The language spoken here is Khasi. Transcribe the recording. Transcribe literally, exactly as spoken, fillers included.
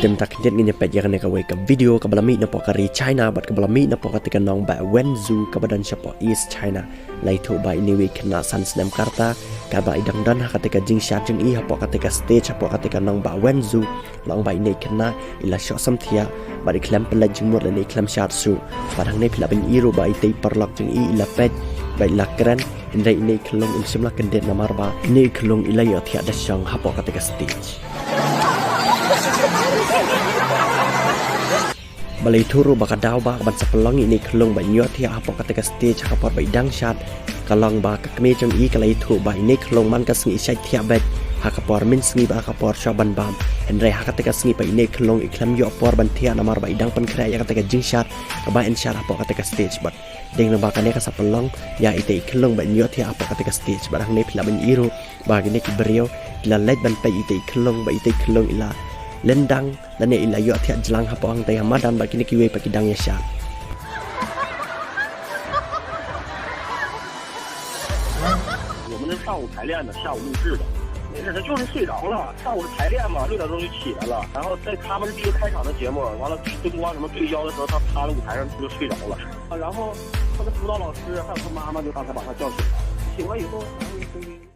Mynta khyndiat ngin ïa peit ïa kane kawei ka video kaba la mih napoh ka ri China bad kaba la mih napoh kata ka nongbah Wenzhou kaba don shapoh East China. La ïathuh ba ine iwei i khynnah san snem ka rta, katba i dang don ha kata ka jingshad jong i hapoh kata ka stage hapoh kata ka nongbah Wenzhou, la ong ba ine i khynnah i la shoh samthiah bad i khlem pynleit jingmut lane i khlem shad shuh. Bad hangne phi lah ban ïohi ruh ba itei i paralok jong i i la peit bad i la kren, hynrei ine i khyllung im shym la kyndit namar ba ine i khyllung i la ïohthiah da shong hapoh kata ka stage. Ba la ïathuh ruh ba ka daw ba ka ban sa pynlong ïa ine i khyllung ban ïohthiah hapoh kata ka stage ha ka por ba i dang shad, ka long ba ka kmie jong i ka la ïathuh ba ine i khyllung man ka sngi i shait thiah beit ha ka por mynsngi bad ha ka por shuwa ban bam. Hynrei ha kata ka sngi pat ine i khyllung i khlem ïoh por ban thiah namar ba i dang pynkhreh ïa kata ka jingshad kaba yn shad hapoh kata ka stage bad dei na ba kane ka sa pynlong ïa itei i khyllung ban ïohthiah hapoh kata ka stage. Bad hangne phi lah ban ïohi ruh ba kine ki briew ki la leit ban peit itei i khyllung ba itei i khyllung i la lyndang lane i la ïohthiah jlang hapoh hangtei ha madan bad kine kiwei pat ki dang ïa shad. 我们是上午排练的，下午录制的。那时候就是睡着了，上午是排练嘛，六点钟就起来了，然后在他们是第一个开场的节目，完了灯光什么对焦的时候，他趴在舞台上就睡着了，然后他的辅导老师还有他妈妈就刚才把他叫醒了，醒了以后，然后就